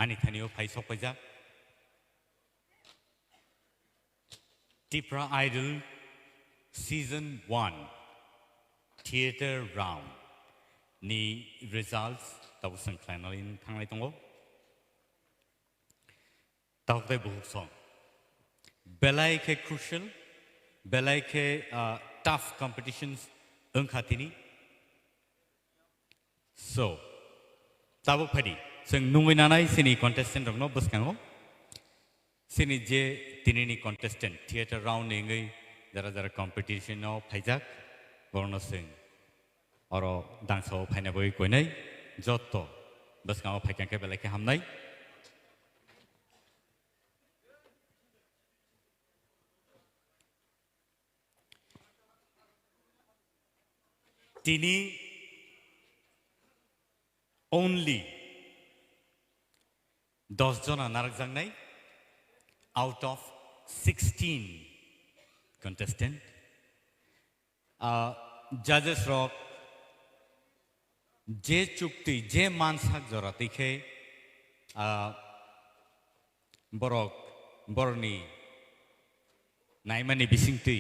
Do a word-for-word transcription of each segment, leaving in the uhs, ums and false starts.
Ani thani o phai sok paijak. Tipra Idol Season one Theatre Round ni results tabuk swng khlainani thanglai tongo. Tabuk tei buhuk song. Belai khe crucial, belai khe, ah, tough competitions wngkha tini. So, tabuk phaidi, chwng nungwi nanai chini contestant rokno bwskango. Chini je tinini contestant, theatre round ni wngwi jara jara competition o phaijak, borokno chwng oro dangsa o phaina bagwi koinai, jotto bwskango phaikha khe belai khe hamnai. Tini only dos jona narwkjaknai out of sixteen contestant. Ah, judges rok je chukti, je mansak jora twi khe, ah, borok, borokni naimani bisingtwi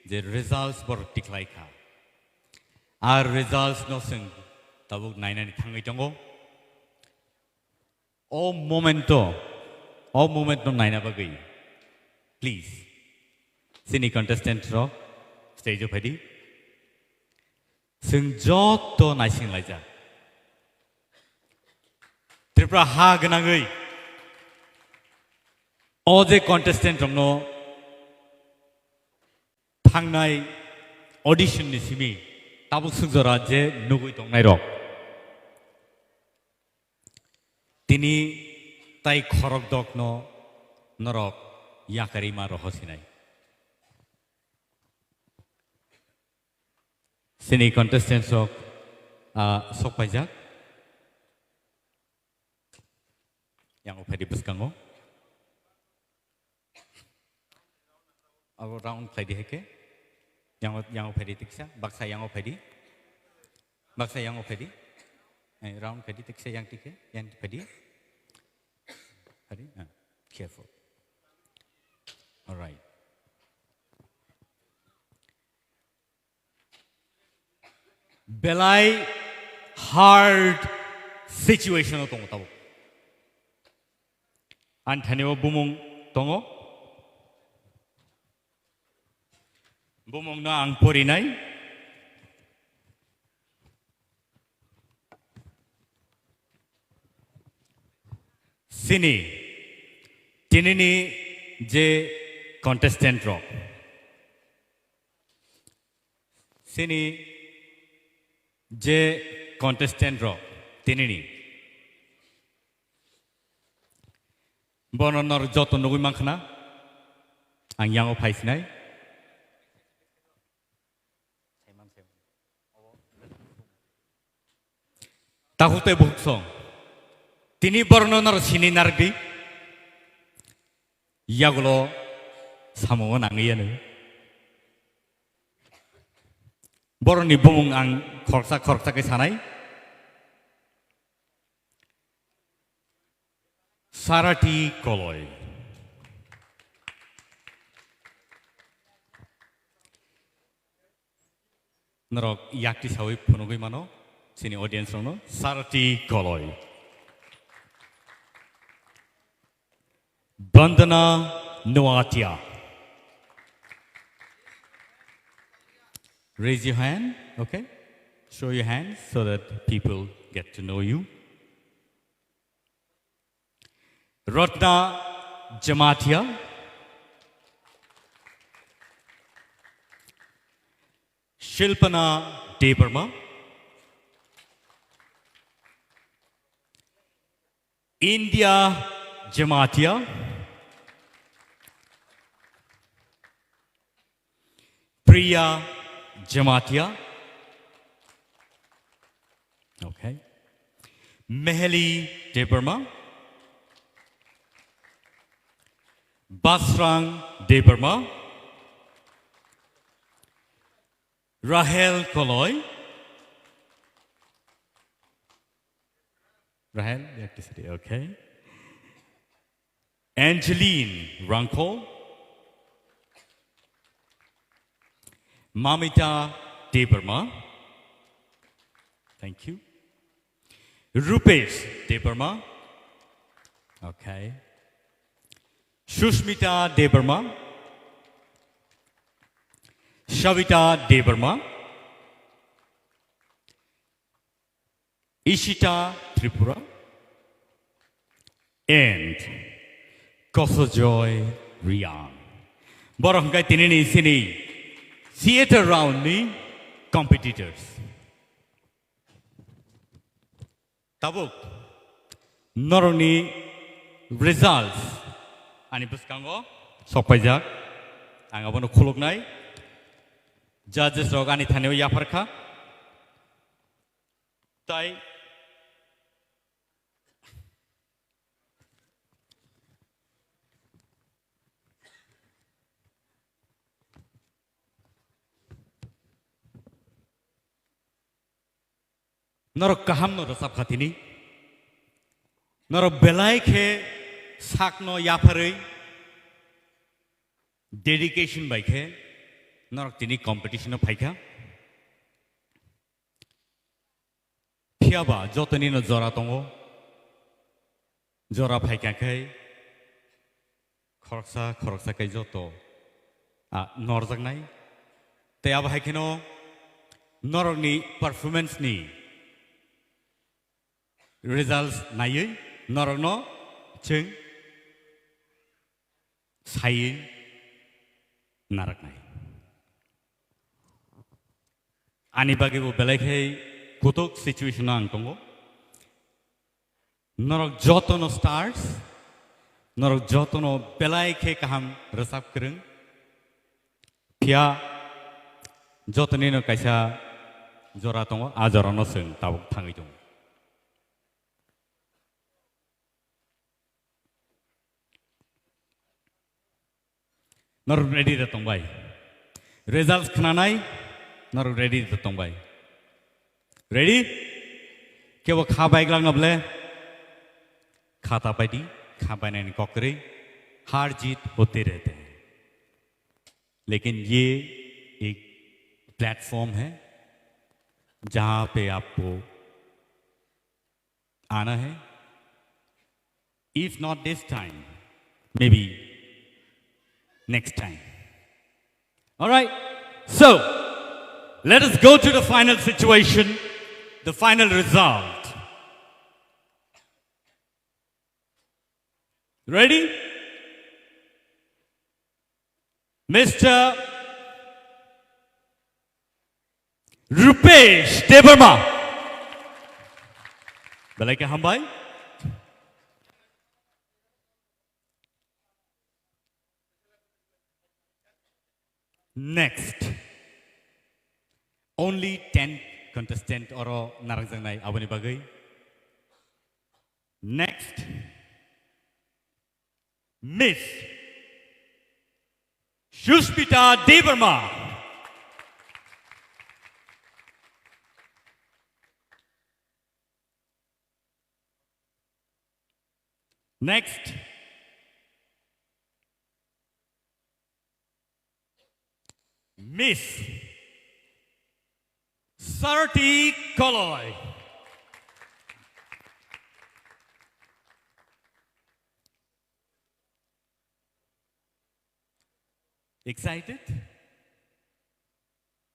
je results borok tikhlai kha. Ar results no chwng tabuk nainani thangwi tongo. O momento, o moment no naina bagwi, please, chini contestant rok stage o phaidi. Chwng jotto naising laijak. Tripura ha gwnangwi o je contestant rokno thangnai audition ni simi tabuk swk jora je nugwi tongnai rok. Tini tai khorok dokno norok yakarima rohosinai. Sini contestants rok, ah, sok paijak. Yang uphadi bwskango. Abo round khlai di hai khe. Yang, yang phai di tiksa, baksa yang phai di. Baksa yang phai di. Eh, round phai di tiksa yang tikhe, yang phai di. Phai di, ah, careful. All right. Belai hard situation o tongo tabuk. Ani thani o bumung tongo. Bumung no ang porinai. Sini, tinini je contestant rok. Sini je contestant rok, tinini. Bono nor joto nugui mankhna, ang yango phaisinai. Takhuk tei bukhuk song. Tini borokno noro sini narwkdi. Yagulo samungo nangwi yanu. Borokni bumung ang khoroksa khoroksa khe sanai. Sarati Koloi. Norok yakti sawi phunugwi mano, chini audience rokno, Sarati Koloi. Bandana Noatia. Raise your hand, okay? Show your hand so that people get to know you. Ratna Jamatia. Shilpana Debbarma. India Jamatia. Priya Jamatia. Okay. Meheli Debbarma. Basrang Debbarma. Rahel Koloi. Rahel, yakti sidi, okay. Angeline Rangkho. Mamita Debbarma. Thank you. Rupesh Debbarma. Okay. Sushmita Debbarma. Savita Debbarma. Ishita Tripura. And Kosojoy Riang. Borok hwnkhe tinini sini theater round ni competitors. Tabuk norokni results ani bwskango sokpaijak. Ang abono khuluknai. Judges rok ani thani o yapharkha. Tai norok kaham no rwchap kha tini. Norok belai khe sakno yapharwi dedication bai khe norok tini competition o phaikha. Phiya ba jotoni no jora tongo. Jora phaikha khe khoroksa khoroksa khe joto, ah, norjaknai. Tei abo hai kheno norokni performance ni results naiwi norokno chwng saiwi narwknai. Ani bagwi bo belai khe kutuk situation o ang tongo. Norok jotono stars, norok jotono belai khe kaham rwchap kwrwng. Phiya jotonino kaisa jora tongo, a jorano chwng tabuk thangwi tongo. Norok ready da tongbai? Results khnanai norok ready da tongbai? Ready? Kebo kha baiglak na ble? Kha ta paidi, kha bainani kok kwrwi, har jeet hote rehte hain. Lekin ye ek platform hai, jahan pe aapko aana hai. If not this time, maybe next time. All right, so let us go to the final situation, the final result. Ready? Mister Rupesh Debbarma. Belai khe hambai. Next. Only ten contestant oro narwkjaknai aboni bagwi. Next. Miss Sushmita Debbarma. Next. Miss Sarati Koloi. Excited?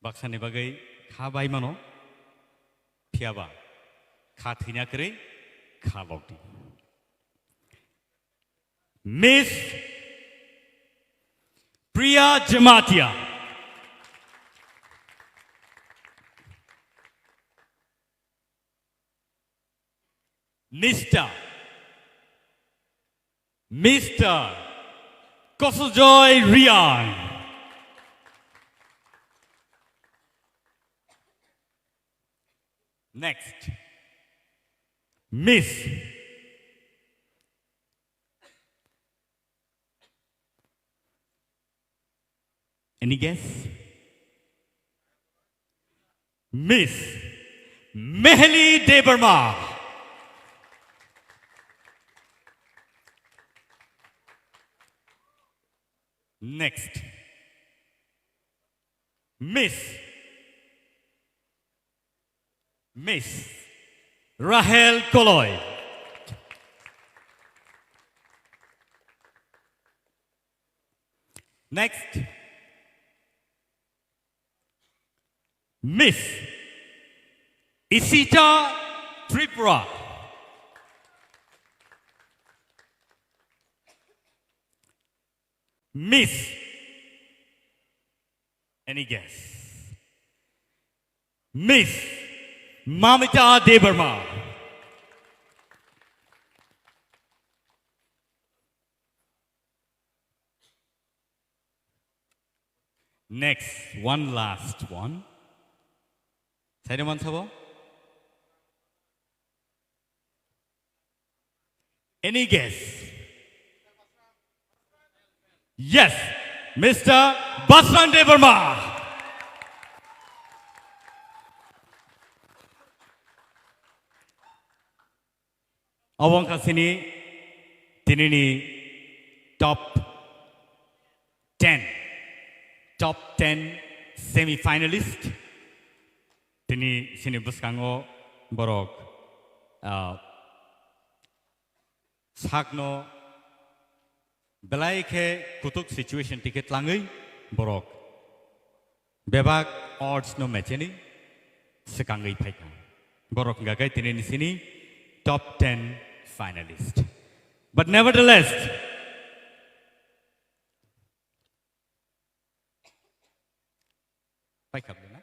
Baksani bagwi kha bai mano, phiya ba kha thwina kwrwi kha lok di. Miss Priya Jamatia. Mister Mister Kosojoy Riang. Next. Miss. Any guess? Miss Meheli Debbarma. Next. Miss. Miss Rahel Koloi. Next. Miss Isita Tripura. Miss. Any guess? Miss Mamita Debbarma. Next, one last one. Saido man sabo? Any guess? Yes, Mister Basran Debbarma. Obo wngkha chini tinini top ten, top ten semi-finalist. Tini chini bwskango borok, ah, sakno belai khe kutuk situation tike tlangwi borok bebak odds no mecheni swkangwi phaikha. Borok wngkha khe tini ni sini top ten finalist. But nevertheless, paikha bwlwino.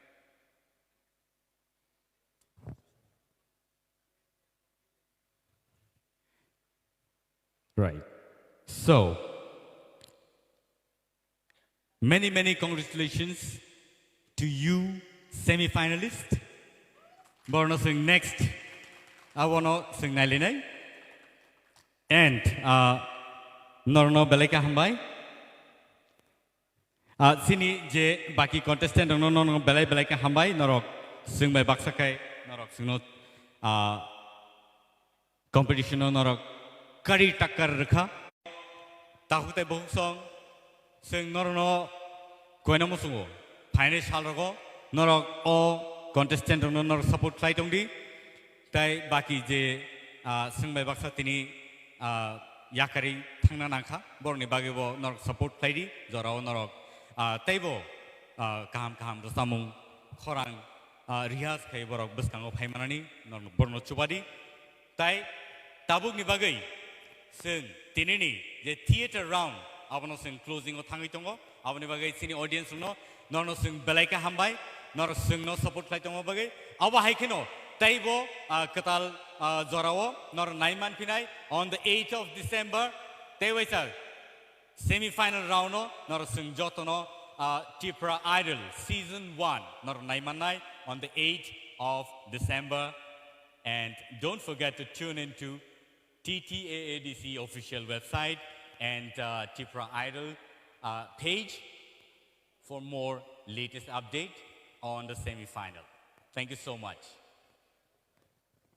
Right. So, many, many congratulations to you, semi-finalist. Borno swng next. Abono swng nailinai. And, uh, norno belai khe hambai. Ah, chini je baki contestant rokno, no, no, belai belai khe hambai, norok swng bai baksa khai, norok swngno, ah, competition no norok kari takar rwkha. Takhuk tei bukhuk song, swng norokno koina muchungo, phainai sal rogo, norok o contestant rokno norok support khlai tongdi. Tai baki je, ah, swng bai baksa tini, ah, yakarwi thangna nangkha, borokni bagwi bo norok support khlai di, jorao norok, ah, teibo, ah, kaham kaham rwchapmung khorang, ah, rihas khai borok bwskango phai manani norok borokno chuba di. Tai tabukni bagwi Chwng tinini je theater round, abono chwng closing o thangwi tongo. Aboni bagwi chini audience rokno, norno chwng belai khe hambai, nor chwngno support khlai tongma bagwi. Abo hai kheno teibo, ah, kwtal, ah, jorao nor nai manphinai on the eighth of December. Tei waisa semi final round o nor chwng jotono, ah, Tipra Idol season one nor nai mannai on the eighth of December. And don't forget to tune in to T T A A D C official website and, uh, Tipra Idol, uh, page for more latest update on the semi-final. Thank you so much.